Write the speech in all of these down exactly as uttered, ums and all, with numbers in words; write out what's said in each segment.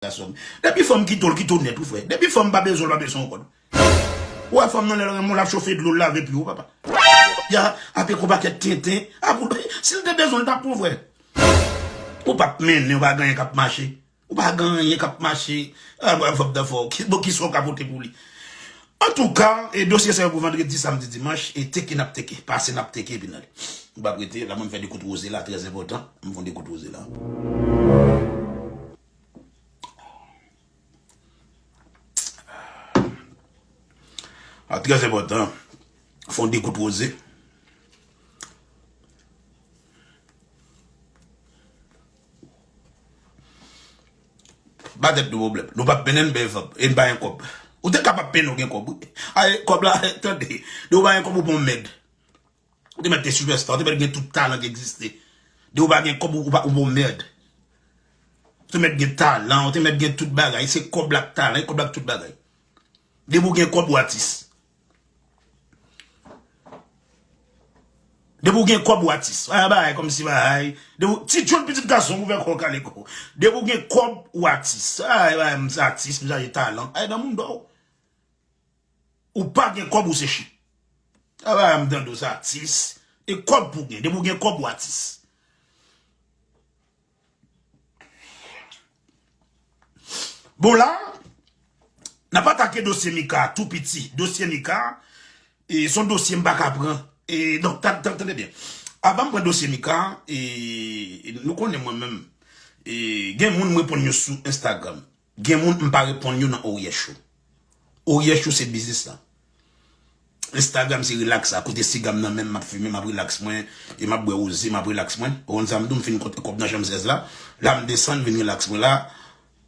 gason. Depi fanm kite w, l kite w nèt, wi, frè. Depi fanm pa bezwen w, l pa bezwen w ankò. Ou wè fanm nan lè l renmen w, l ap chofe dlo, l lave pye w, papa. Ya, ap ekri yon pakèt tenten. Ap, si l te bezwen w, l t ap pran w, frè. Ou p ap mennen, ou pa gen anyen k ap mache. Ou pa gen anyen k ap mache. Ah, bravo, Fab Dafò. Ki, bon, ki sa w ka pote pou li? Antouka, e dosye sa yo pou vandredi, samdi, dimanch, e teke n ap teke, pase n ap teke, epi n ale. Ou p ap rete, la mwen fè de kout woze la, trè enpòtan. M fè de kout woze la. Ah, trè enpòtan. Fè de kout woze. Ba tèt nou pwoblèm. Nou p ap mennen, n byen fòp. E n pa gen kòb. Ou te kapab mennen, w gen kòb, wi. Ay, kòb la, tande. Depi w pa gen kòb, ou pa yon mèd. Ou te mèt te sipèsta, ou te mèt gen tout talan ki egziste. Depi w pa gen kòb, ou, ou pa, ou pa yon mèd. Ou te mèt gen talan, ou te mèt gen tout bagay. Se kòb la k talan, e kòb la k tout bagay. Depi w gen kòb, ou atis. Depi w gen kòb, ou atis. Ay, bagay, kòmsi bagay. Depi w, ti jèn pitit gason, ou fè kò w kale kò. Depi w gen kòb, ou atis. Ay, bagay, m se atis, m chaje talan. Ay, nan moun dò. Ou pa gen kòb, ou se chyen. Ay, bagay, m tande w se atis. E kòb pou w gen. Depi w gen kòb, ou atis. Bon, la, n ap atake dosye Mika tou piti. Dosye Mika, e, se yon dosye m pa ka pran. E, donk, ta-, ta-, tande byen. Avan m pran dosye Mika, e, nou konnen mwen menm. E, gen moun m reponn yo sou Instagram. Gen moun m pa reponn yo nan Oriyè Show. Oriyè Show se biznis la. Instagram se rilaks la, kote siga m nan men m, m ap fimen, m ap rilaks mwen, e m ap bwè woze, m ap rilaks mwen. Ou konn sa m di w, m fin konte kòb nan chanm sèz la. La m desann, vin rilaks mwen la,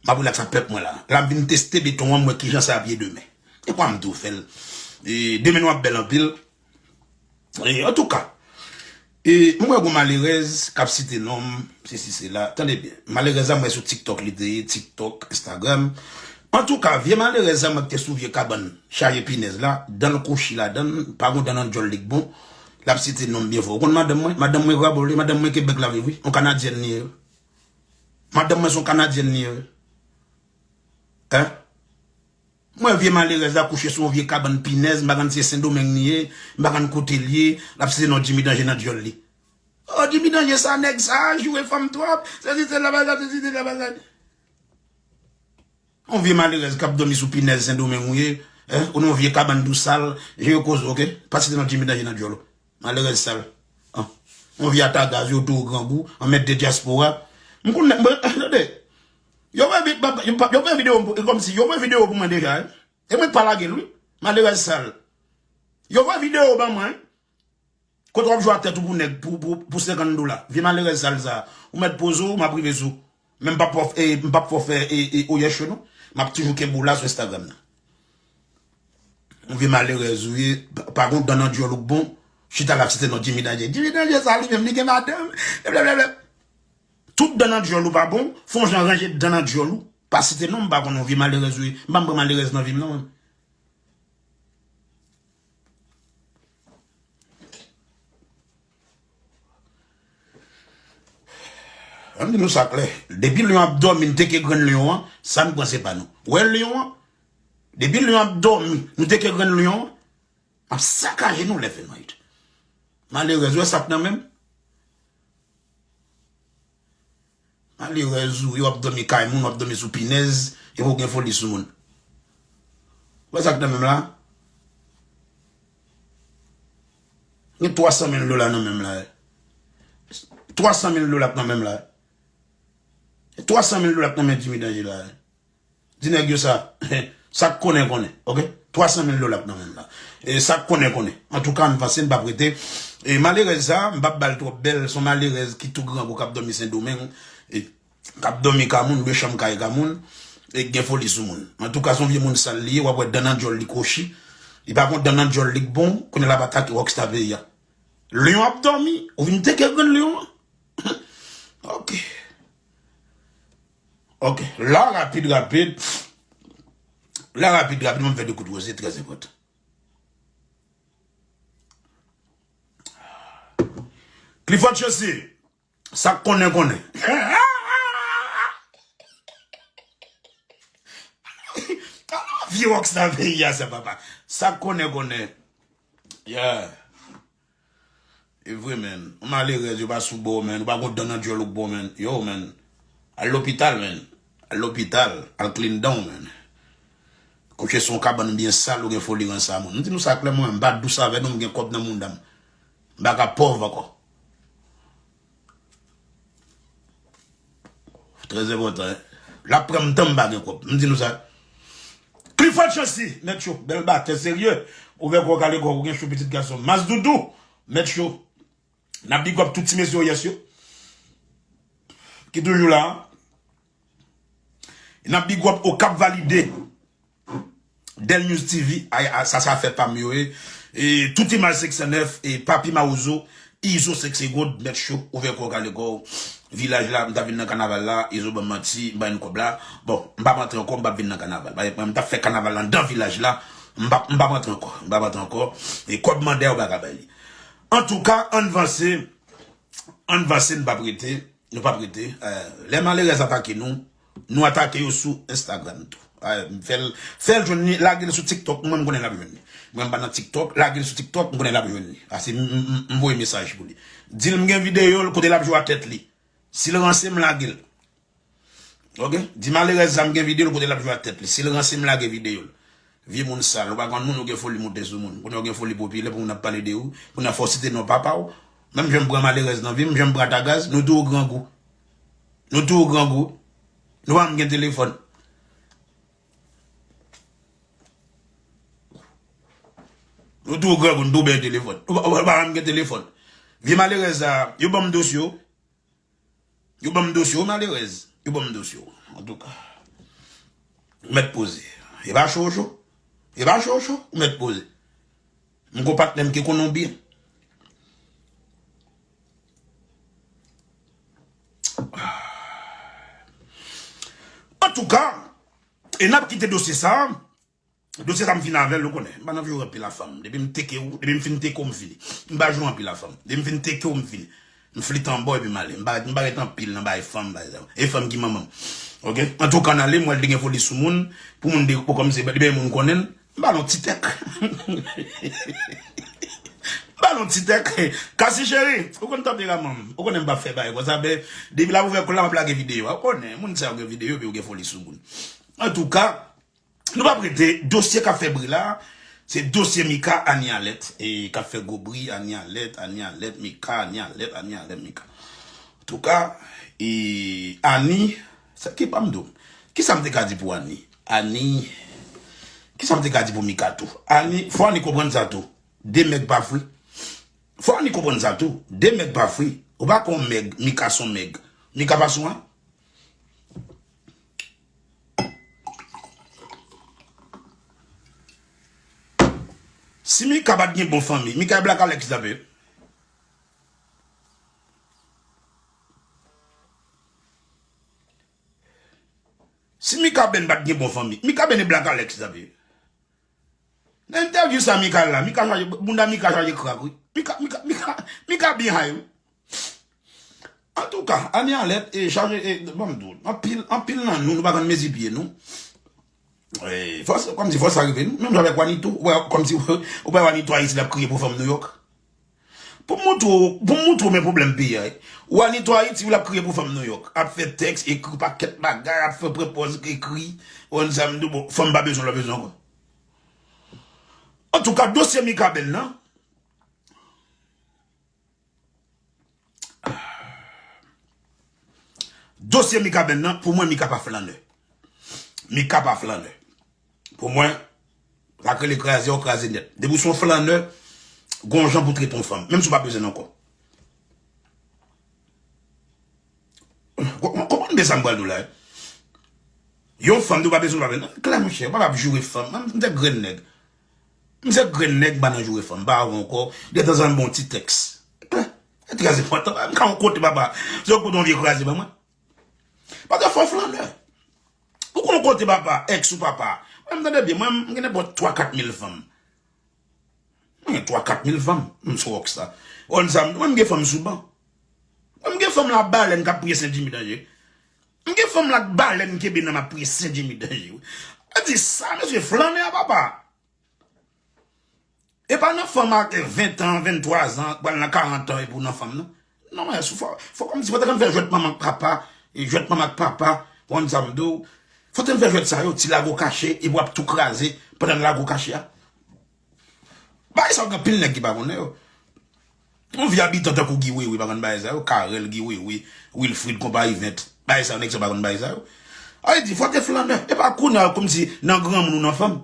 m ap rilaks ak pèp mwen la. La m vin teste beton an, m wè kijan sa ap ye demen. E kwa m tou fè l. E demen nou ap bèl anpil. E antouka, e, m wè gon malerèz k ap site non m, sesi sela. Tande byen. Malerèz la, m wè sou TikTok li te ye, TikTok, Instagram. Antouka, vye malerèz la, m wè k te sou vye kabann chaje pinèz la, dan l kwochi ladan l, pa gon dan nan dyòl li k bon. L ap site non m byen fò. Ou konn madanm mwen? Madanm mwen Rabòl, madanm mwen Kebèk la viv, wi. Yon Kanadyèn li ye. Madanm mwen se yon Kanadyèn li ye. Hein? Mwen, vye malerèz la kouche sou yon vye kabann pinèz, m pa konn si se Sendomeng li ye, m pa konn kote l ye, l ap site non Jimmy Danje nan dyòl li. Oh, Jimmy Danje sa, nèg sa, joure fanm twòp, sesi sela, bagay, sesi sela, bagay. Yon vye malerèz k ap dòmi sou pinèz Sendomeng ou ye, hein, ou nan yon vye kabann tou sal, jere koze w, oke? Pa site non Jimmy Danje nan dyòl ou. Malerèz sal. An. Yon vye atagaz, yo tou grangou, anmède dyaspora. M konn, mwen, tande. Yo wè vi-, yo pa, yo pa, yo wè videyo m pou, e kòmsi, yo wè videyo pou mwen deja, wi. E mwen k pa lage l, wi. Malerèz sal. Yo wè videyo ban mwen, wi. Kote w ap jwe a tèt ou pou nèg, pou, pou, pou senkant dola. Vye malerèz sal sa. Ou mèt poze w, m ap rive sou. Men m p ap fè, e, m p ap fè, e, e, Oriyè Show non. M ap toujou kenbe w la sou Instagram nan. Yon vye malerèz ou ye, pa, pa gon dan nan dyòl ou k bon, chita l ap site non Jimmy Danje. Jimmy Danje sa li menm, li gen madanm, blablabla. Tout dan nan dyòl ou pa bon, fè yon jan ranje dan nan dyòl ou, pa site non m, m pa konn yon vye malerèz ou ye. M pa m pran malerèz nan vi m non, mwen. An m di nou sa klè. Depi lyon ap dòmi, n teke grenn lyon an, sa n pran se pa nou. Wè lyon an? Depi lyon ap dòmi, nou teke grenn lyon an, ap sakaje nou left and right. Malerèz, wè sa k nan men m? Malerèz ou, yo ap dòmi kay moun, w ap dòmi sou pinèz, epi w gen foli sou moun. Wè sa k nan men m la? Gen twa san mil dola nan men m la. Twa san mil dola k nan men m la. Twa san mil dola k nan men Jimmy Danje la. Di nèg yo sa. Sa k konnen, konnen. Oke? Twa san mil dola k nan men m la. E sa k konnen, konnen. Antouka, ann vanse, n p ap rete. E malerèz sa, m p ap ba l twòp bèl. Se yon malerèz ki tou grangou k ap dòmi Sendomeng. E k ap dòmi ka moun, de chanm kay ka moun. E k gen foli sou moun. Antouka, se yon vye moun sal li ye. W ap wè dan nan dyòl li kwochi. Li pa gon dan nan dyòl li k bon. Kounye a l ap atake Rockstar peyi a. Lyon ap dòmi. Ou vin teke grenn lyon an. Oke. Ok, la rapid, rapid. La rapid, rapid, mwen fè de kout woze, trè enpòtan. Clifford Chaussé, sa k konnen, konnen. Vye rockstar peyi a sa, papa. Sa konnen, konnen. Yeah. E vre, man. Ou malerèz, yo pa sou bò, man. Ou pa gon dan nan dyòl ou k bon, man. Yo, man. Al lopital, man. Al lopital. Al clean down, man. Kouche sou yon kabann byen sal, ou gen foli ranse a moun. M di nou sa klè, mwen, m pa dous avè nou, m gen kòb nan mouda m. M pa ka pòv ankò. Trè enpòtan, hein. L ap pran m tan m pa gen kòb. M di nou sa. Clifford Chancy, mèt cho, bèl batè, serye. Ouvè kò w, kale kò w, ou gen cho, pitit gason. Mas Doudou, mèt cho. N ap big up tout ti mesye Oyès yo. Ki toujou la. N ap big up Okap Valide. Del News T V, ay, a, sa, sa fè pa m yo, e, e, tout imaj senk san nèf, e, Papi Mawozo, Izo senk segonn, mèt cho, ouvè kò w, kale kò w. Vilaj la, m t ap vin nan kanaval la, Izo ban m manti, m pa jwenn kòb la. Bon, m p ap antre ankò, m p ap vin nan kanaval. Paske m t ap fè kanaval anndan vilaj la, m p ap, m p ap antre ankò, m p ap antre ankò. E kòb manda yo pa ka bay li. Antouka, ann vanse, ann vanse, n p ap rete. Nou p ap rete. Eh, lè malerèz atake nou, nou atake yo sou Instagram tou. Eh, fè l, fè l jwenn li, lage l sou TikTok, mwen m konnen l ap jwenn li. Mwen m pa nan TikTok, lage l sou TikTok, m konnen l ap jwenn li. Ase m, m, m, m voye mesaj pou li. Di l m gen videyo l kote l ap jwe a tèt li. Si l ranse m, lage l. Oke? Di malerèz sa m gen videyo l kote l ap jwe a tèt li. Si l ranse m, lage videyo l. Vye moun sal, ou pa konn moun, ou gen foli moute sou moun. Kounye a ou gen foli popilè pou moun ap pale de ou. Kounye a fò w site non papa w. Menm jan m pran malerèz nan vi m, jan m pran Tagaz, nou tou grangou. Nou tou grangou. Nou pa menm gen telefòn. Nou tou grangou, nou tou bay telefòn. Nou pa, nou pa menm gen telefòn. Vye malerèz sa, yo ban m dosye w. Yo ban m dosye w, malerèz. Yo ban m dosye w. Antouka. Ou mèt poze. E pa cho cho. E pa cho cho. Ou mèt poze. M gon patnè m ki konnen w byen. Antouka, e n ap kite dosye sa a. Dosye sa m fin avè l, ou konnen. M pa nan vye anpil a fanm. Depi m teke w, depi m fin teke w, m fini. M pa jwe anpil a fanm. Depi m fin teke w, m fini. M flit anba w epi m ale. M pa, m pa ret anpil nan bagay fanm, bagay sa. E fanm ki manman m. Oke? Antouka, n ale, m wè l te gen foli sou moun. Pou moun de, pou kòmsi, li pa gen moun konnen l. M ba l yon ti tèk. M ba l yon ti tèk. Kasi cheri, ou konn tanperaman m. Ou konnen m pa fè bagay konsa, men depi l ap ouvè kò l la, m ap lage videyo a. Ou konnen, moun sa yo gen videyo, epi yo gen foli sou moun. Antouka, Nou p ap rete, dosye k ap fè bri la, se dosye Mika, Ani Alèt, e k ap fè gwo bri, Ani Alèt, Ani Alèt, Mika, Ani Alèt, Ani Alèt, Mika. Antouka, e, Ani, sa ki pa m di w? Kisa m te ka di pou Ani? Ani, kisa m te ka di pou Mika tou? Ani, fò Ani konprann sa tou. De mèg pa fri. Fò Ani konprann sa tou. De mèg pa fri. Ou pa konn mèg, Mika s on mèg. Mika pa s on, en? Si Mika pa t gen bon fanmi, Mika e Black Alex t ap ye. Si Mika Ben pa t gen bon fanmi, Mika Ben e Black Alex t ap ye. Nan entèvyou sa Mika la, Mika chaje, bounda Mika chaje krak, wi. Mika, Mika, Mika, Mika byen high, wi. Antouka, Ani Alèt, e chaje, e, ban m di w, anpil, anpil nan nou, nou pa konn mezi pye nou. E, fòs, kòmsi fòs sa rive nou. Menm jan avèk Wanito, ou wè, kòmsi, ou wè Wanito Ayiti l ap kriye pou fanm Nouyòk. Pou m montre w, pou m montre w men pwoblèm peyi a, wi. Wanito Ayiti, l ap kriye pou fanm Nouyòk. Ap fè tèks, ekri pakèt bagay, ap fè pran pòz, ekri. Ou konn sa m di w, bon, fanm pa bezwen l, pa bezwen ankò. Antouka, dosye Mika Ben nan, Dosye Mika Ben nan, pou mwen, Mika pa flannè. Mika pa flannè. Pou mwen, sa k rele kraze, w kraze nèt. Depi w se yon flannè, gon jan pou trete yon fanm, menm si w pa bezwen l ankò. Konprann byen sa m pral di w la, wi. Yon fanm, ou pa bezwen l, pa bezwen l. Klè, monchè, w pa p ap joure fanm. M se grenn nèg. M se grenn nèg, m pa nan joure fanm. M pa avè w ankò. Detanzantan, m ba w yon ti tèks. Klè. E trè enpòtan. M ka yon kote, papa. Se yon kote yon vye kraze ban mwen. Paske fò flannè. Ou konn kote papa, èks ou papa. Mwen, m tande byen, mwen, m gen nenpòt twa kat mil fanm. Mwen gen twa kat mil fanm, m sou rockstar. Ou konn sa, mwen, m gen fanm sou ban. Mwen, m gen fanm la balèn k ap priye Sen Jimi danje. M gen fanm la balèn kenbe nan m ap priye Sen Jimi danje. E di sa, mesye, flannè a papa. E pa nan fanm ak ven tan, venntwa zan, pral nan karant an epi w nan fanm, non. Non, men, fò, fò kòmsi, fò te konn fè jwèt manman ak papa, e jwèt manman ak papa, w konn sa m di w. Fò te konn fè jwèt sa yo, ti lago kache, epi w ap tou kraze pandan l lago kache a. Bagay sa yo gen anpil nèg ki pa konnen yo. Yon vye abitan tankou Guy Wewe pa konn bagay sa yo, Carel, Guy Wewe, Wilfrid, konpayi vent. Bagay sa yo, nèg sa yo pa konn bagay sa yo. Sa vle di, fò te flannè. E pa kounye a, kòmsi nan granmoun ou nan fanm.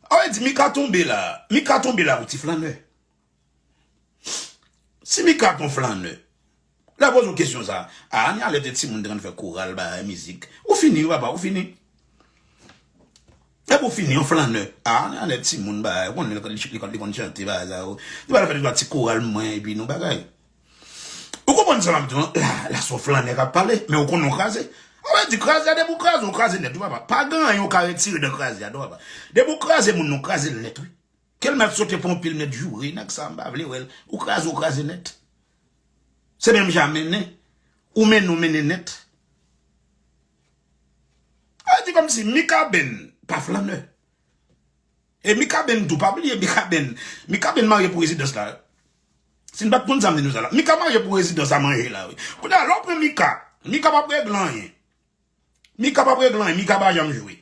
Sa vle di, Mika tonbe la. Mika tonbe la pou ti flannè. Si Mika t on flannè, lè poze w kesyon sa, a, Anie Alerte timoun te konn fè koral, bagay, mizik. Ou fini, wi, papa, ou fini. Epi ou fini, on flannè. A, Anie Alerte timoun, bagay, ou konnen li, li, li konn chante, bagay, sa, ou. Li pral fè de twa ti koral mwen, epi nou bagay. Ou konprann sa m ap di w, la, la se on flannè k ap pale, men ou konnen w kraze. Sa vle di kraze a, depi w kraze, ou kraze nèt, wi, papa. Pa gen anyen ou ka retire nan kraze a, non, papa. Depi w kraze moun, ou kraze l nèt, wi. Ke l mèt sote pran yon pil, mèt joure, nèg sa, m pa vle wè l. Ou kraze, ou kraze nèt. Se menm jan a mennen. Ou mennen, ou mennen nèt. Sa vle di kòmsi Mikaben pa flannè. E Mikaben tou, pa bliye Mikaben. Mikaben marye pou rezidans la. Si n pa t konn sa, m di nou sa la. Mika marye pou rezidans a manje la, wi. Kounye a, lè w pran Mika, Mika p ap regle anyen. Mika p ap regle anyen, Mika pa janm jwe.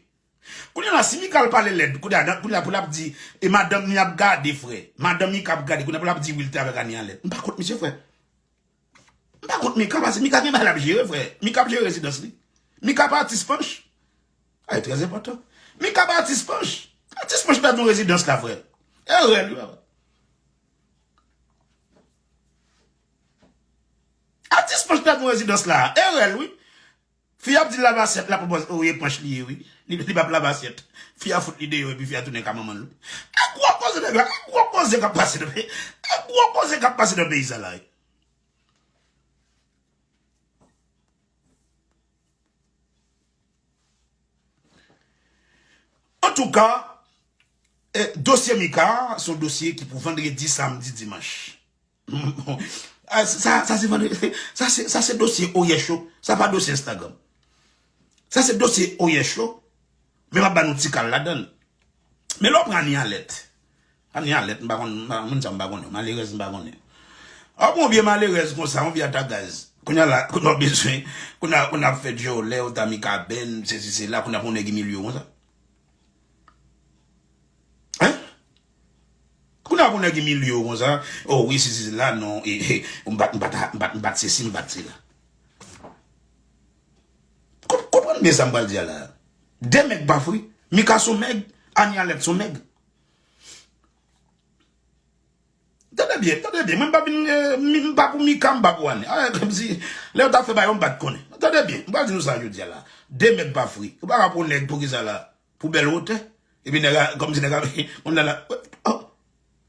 Kounye a la, si Mika al pale lèd, kounye a, kounye a pou l ap di, e madanm li ap gade, frè. Madanm Mika ap gade, kounye a pou l ap di, wi, l te avèk Anie Alerte. M pa kont misye, frè. M pa kont Mika, paske Mika gen bagay l ap jere, frè. Mika ap jere rezidans li. Mika pa atis panch. Sa e trè enpòtan. Mika pa atis panch. Atis panch pèdi yon rezidans la, frè. Erè l, wi, papa. Atis panch pèdi yon rezidans la. Erè l, wi. Fi ap di l lave asyèt la pou bòs, o, e panch li ye, wi. Li, li p ap lave asyèt. Fi a fout li deyò, epi fi a tounen ka manman l, wi. E gwo koze nèg la, e gwo koze k ap pase nan peyi. E gwo koze k ap pase nan peyi sa la, wi. Antouka, eh, dosye Mika, se yon dosye ki pou vandredi, samdi, dimanch. Ah, sa, sa se vandredi, sa se, sa se dosye Oryè Cho, sa pa dosye Instagram. Sa se dosye Oryè Cho, men m ap ba nou ti kal ladan l. Men lè w pran Anie Alerte, Anie Alerte, m pa konn, m pa, moun sa m pa konnen, malerèz m pa konnen. Ap yon vye malerèz konsa, yon vye atagaz. Kounye a la, kounye a w bezwen, kounye a, kounye a ap fè djòlè, w ta Mikaben, sesi, sela, kounye a pou yon nèg imilye w konsa. Hein? Kounye a pou nèg imilye w konsa, o wi, sesi, sela, non, e, e, m pa t, m pa t, m pa t, m pa t sesi, m pa t sela. Konp-, konprann byen sa m pral di a la. De mèg pa fri. Mika se yon mèg, Anie Alerte se yon mèg. Tande byen, tande byen. Mwen m pa vin, eh, mi-, m pa pou Mika, m pa pou Anie. Ah, kòmsi, lè yo t ap fè bagay yo, m pa t konnen. Tande byen, m pral di nou sa jodi a la. De mèg pa fri. Ou pa ka pran yon nèg pou ki sa la? Pou bèl wotè. Epi nèg la, kòmsi nèg la, moun nan la, oh,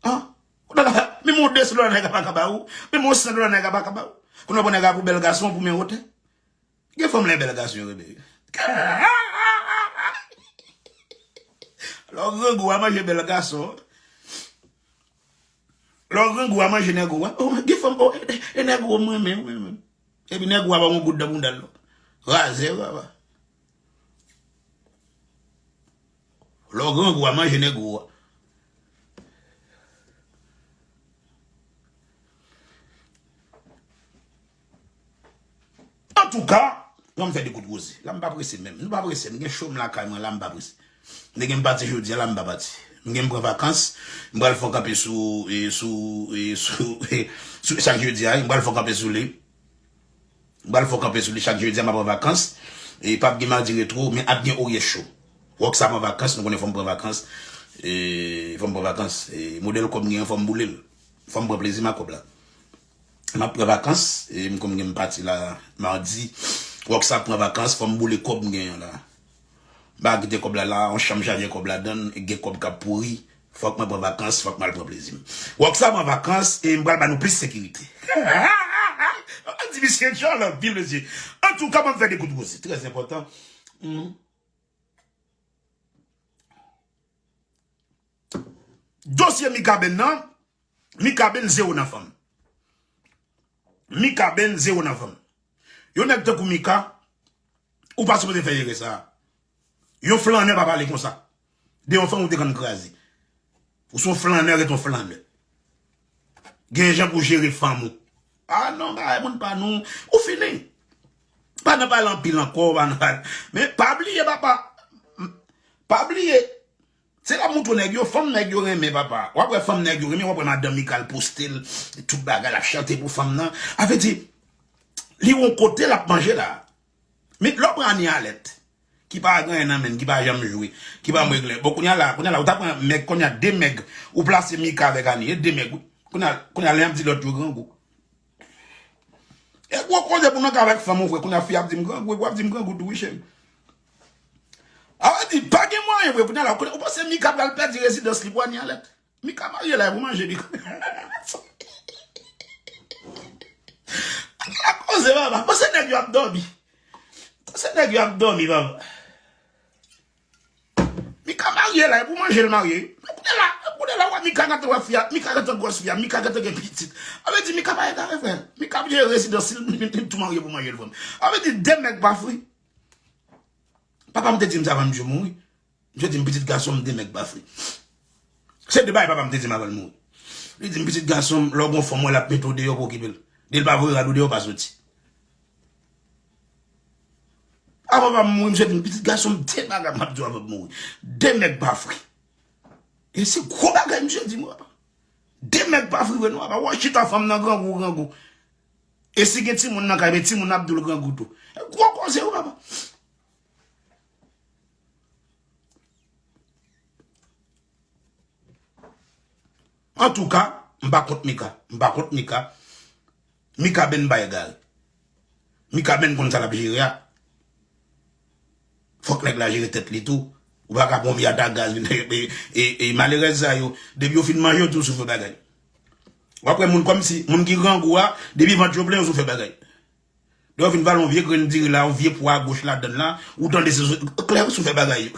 ah, kounye a la, menm yon de san dola nèg la pa ka ba ou, menm yon san dola nèg la pa ka ba ou. Kounye a pran nèg la pou bèl gason, pou men wotè. Gen fanm lè bèl gason yo rele. Lè w grangou a manje bèl gason. Lè w grangou a manje nèg ou a. Oh, gen fanm, oh, e, e nèg ou mwen menm, mwen menm. Epi nèg ou a pa yon goud nan bounda l non. Razè, papa. Lè w grangou a manje nèg ou a. Antouka, ban m fè de kout koze. La m pa prese menm. Nou pa prese. M gen cho m lakay mwen la, m pa prese. M te gen m pati jodi a la, m pa pati. M gen m pran vakans. M pral fè yon kanpe sou, e, sou, e, sou, e, sou chak jodi a, m pral fè yon kanpe sou li. M pral fè yon kanpe sou li chak jodi a, m ap pran vakans. E p ap gen madi retwo, men ap gen Oryè Cho. Rockstar pran vakans, nou konnen fò m pran vakans. E fò m pran vakans. E modèl kòb m gen an, fò m boule l. Fò m pran plezi m ak kòb la. M ap pran vakans, e m konn gen m pati la madi. Rockstar pran vakans, fò m boule kòb m gen an la. M pa kite kòb la la, yon chanm chaje kòb ladan l, e gen kòb k ap pouri. Fòk mwen pran vakans, fòk m al pran plezi m. Rockstar pran vakans, e m pral ba nou plis sekirite. An di misye djòl anpil, mesye. Antouka, ban m fè de kout koze. Trè enpòtan. Hmm. Dosye Mikaben nan, Mikaben zewo nan fanm. Mikaben zewo nan fanm. Yon nèg tankou Mika, Ou pa sipoze fè erè sa. Yon flannè pa pale konsa. De yon fanm ou te konn kraze. Ou se yon flannè, ret yon flannè. Gen jan pou jere fanm ou. Ah non, bagay moun pa nou. Ou fini. Pa nan pale anpil ankò, pa nan pale. Men pa bliye, papa. Pa bliye. Se la m montre w nèg yo, fanm nèg yo renmen, papa. W ap wè fanm nèg yo renmen, w ap wè madanm Mika al poste l, tout bagay, l ap chante pou fanm nan. A vle di, li yon kote l ap manje la. Men lè w pran Ani Alèt, ki pa gen anyen nan men l, ki pa janm jwe, ki pa mwe klè. Bon, kounye a la, kounye a la, ou ta pran mèg, kounye a de mèg, ou plase Mika avèk Ani, e de mèg, wi. Kounye a, kounye a, lè y ap di lòt yo grangou. E gwo koze pou nan ka avèk fanm ou, frè, kounye a fi ap di m grangou, epi w ap di m grangou tou, wi, cheri. A vle di, pa gen mwayen, frè, kounye a la, ou panse Mika pral pèdi rezidans li pou Ani Alèt? Mika marye la, e pou manje li. Ala koze, papa. Panse nèg yo ap dòmi. Panse nèg yo ap dòmi, papa. Mika marye la, e pou manje l marye. Kounye a la, kounye a la, wè Mika gentan wè fi a, Mika gentan gwòs fi a, Mika gentan gen pitit. A vle di, Mika pa egare, frè. Mika ap jere rezidans li, li, li tou marye pou manje l, frè. A vle di, de mèg pa fri. Papa m te di m sa avan misye mouri. Misye di m, pitit gason m, de mèg pa fri. Se de bagay papa m te di m avan l mouri. Li di m, pitit gason m, lè w gen yon fanm, w wè l ap mete w deyò pou okipe l. Di l pa voye rad ou deyò, pa soti. Avan papa m mouri, misye di m, pitit gason m, de bagay m ap di w avan m mouri. De mèg pa fri. E se gwo bagay misye di m, papa. De mèg pa fri vre non, papa. W ap chita fanm nan grangou, grangou. E si gen timoun nan kay, men timoun nan ap di w l grangou tou. E gwo koze wi, papa. Antouka, m pa kont Mika. M pa kont Mika. Mika byen bay egare. Mika byen konn sa l ap jere a. Fòk nèg la jere tèt li tou. Ou pa ka pran yon vye atak gaz vin e, e, e malerèz sa yo. Depi yo fin manje yo tou sou fè bagay. W ap wè moun kòmsi, moun ki grangou a, depi vant yo plen yo sou fè bagay. Lè yo fin vale yon vye grenn diri la, yon vye pwa goch ladann la, ou tande se sou, klè sou fè bagay yo.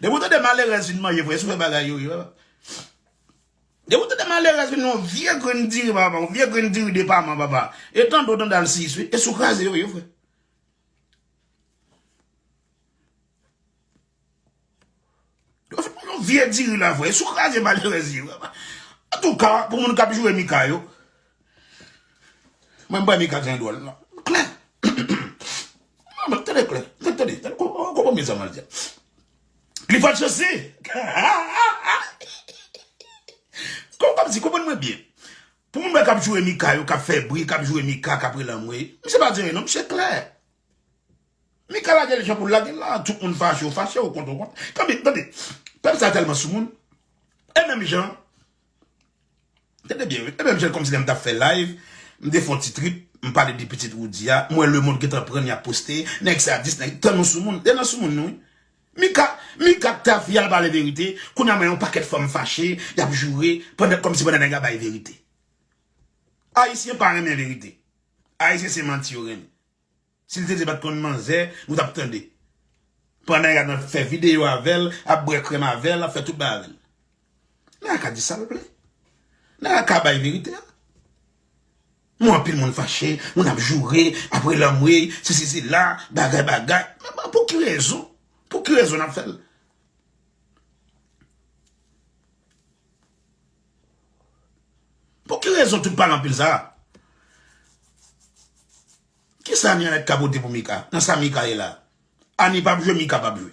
Depi w tande malerèz fin manje, frè, sou fè bagay yo ye, papa. Depi w tande malerèz fin yon vye grenn diri, papa, yon vye grenn diri depaman, papa. E tande w tande al sis wi, e sou kraze yo ye, frè. Yo fin yon vye diri la, frè. Sou kraze malerèz ye, frè. Antouka, pou moun k ap joure Mika yo, mwen, m wè Mika jan dwòl la. Klè. Tande klè. Tande, tande. Konprann sa m al di a. Clifford Chaussé. Kòmsi, konprann mwen byen. Pou moun wè k ap joure Mika yo, k ap fè bri, k ap joure Mika, k ap rele anmwey. Misye pa di anyen non, misye klè. Mika lage l jan pou l lage l la, tout moun fache, ou fache, ou kont, ou kont. Tande, tande, pèp sa tèlman soumoun. E menm jan, tande byen wi, e menm jan kòmsi lè m t ap fè live, m te fè yon ti trip, m pale de pitit Roody a, m wè lemonn gentan pran, y ap poste, nèg sa dis, nèg, tèlman soumoun, tèlman soumoun nou wi. Mika, Mika k ta fi al pale verite, kounye a m wè yon pakèt fanm fache, y ap joure, pandan, kòmsi pandan nèg la bay verite. Ayisyen pa renmen verite. Ayisyen se manti yo renmen. Si l te di l pa t konn manzè, nou t ap tande. Pandan y ap fè videyo avè l, ap bwè krèm avè l, ap fè tout bagay avè l. Nèg la ka di sa l vle. Nèg la ka bay verite a. M wè anpil moun fache, moun ap joure, ap rele anmwey, sesi sela, bagay bagay. Men, men pou ki rezon? Pou ki rezon n ap fè l? Pou ki rezon tout pale anpil sa a? Kisa Ani Alèt ka pote pou Mika? Nan sa Mika ye la? Ani p ap jwe, Mika p ap jwe.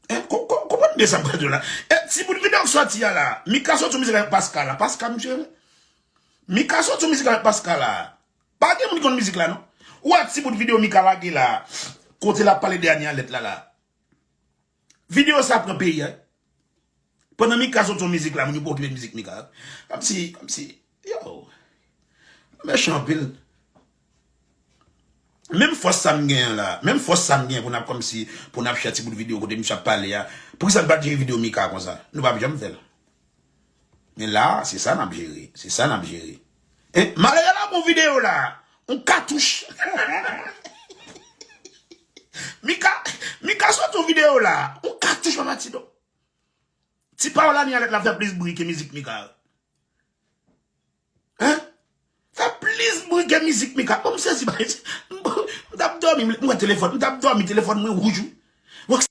Hein? Ko-, ko-, konprann byen sa m pral di w la. E ti bout videyo k sòti a la. Mika sòti yon mizik avèk Paska la. Paska misye renmen. Mika sòti yon mizik avèk Paska la. Pa gen moun ki konn mizik la non. Ou wè ti bout videyo Mika lage la. Kote l ap pale de Ani Alèt la la. Videyo sa pran peyi a. Pandan Mika sòti yon mizik la, moun yo pa okipe mizik Mika. Kòmsi, kòmsi, yo, mechan anpil. Menm fòs sa m genyen la, menm fòs sa m genyen pou n ap kòmsi, pou n ap share ti bout videyo kote misye ap pale a. Poukisa n pa t jere videyo Mika konsa? Nou p ap janm fè l. Men la, se sa n ap jere, se sa n ap jere. E, malere la bon videyo la, yon katouch. Mika, Mika sòti yon videyo la, yon katouch papa Tido. Ti pawòl Ani Alèt la fè plis bri ke mizik Mika. Hein? Fè plis Mwen gen mizik Mika. Bon, m sezi, bay. M t ap dòmi, m wè telefòn. M t ap dòmi, telefòn mwen wouj, wi.